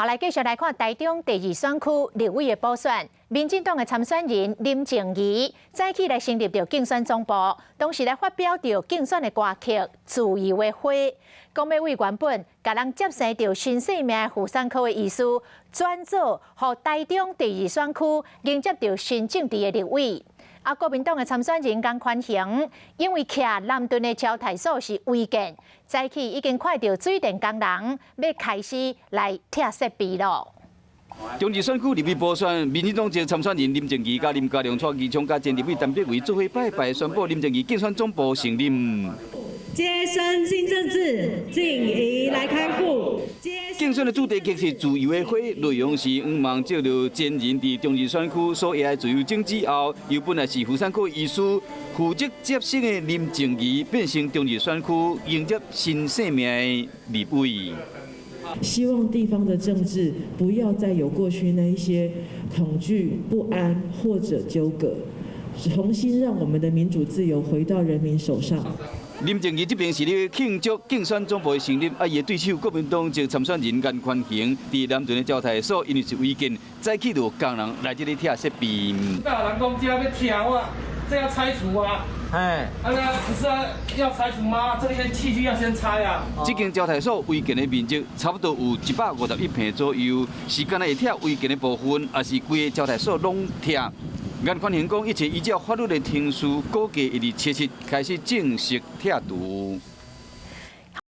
好，來繼續來看台中第二選區立委的補選，民進黨的參選人林靜儀早起來成立著競選總部，同時來發表著競選的歌曲《自由的花》，講欲為原本共人接生著新生命的婦產科的醫師，轉做予台中第二選區迎接著新政治的立委。啊，國民黨的參選人江寬恒，因為徛南屯的招待所是違建，早起已經看著水電工人欲開始來拆設備囉。中二選區立委補選，民進黨籍參選人林靜儀佮林佳龍蔡其昌佮前立委陳柏惟做伙拜拜，宣布林靜儀競選總部成立。接生新政治，靜儀來看護。競選的主題曲是《自由的花》，內容是向望借著前人佇中二選區所下的自由種子後，由本來是婦產科醫師負責接生的林靜儀變成中二選區迎接新生命的立委。希望地方的政治不要再有過去那一些恐懼、不安或者糾葛，重新讓我們的民主自由回到人民手上。林靜儀這邊是咧慶祝競選總部的成立，啊，伊的對手國民黨籍參選人顏寬恆佇南屯的招待所，因為是違建，早起就有工人來這裡拆設備。大人講這欲拆我，這要拆除啊！哎，啊那不是啊，要拆除嗎？這些器具要先拆啊！這間招待所違建的面積差不多有151坪左右，是干焦會拆違建的部分，抑是規个招待所攏拆？顏寬恆講，一切依照法律的程序，估計會佇七日開始正式拆除。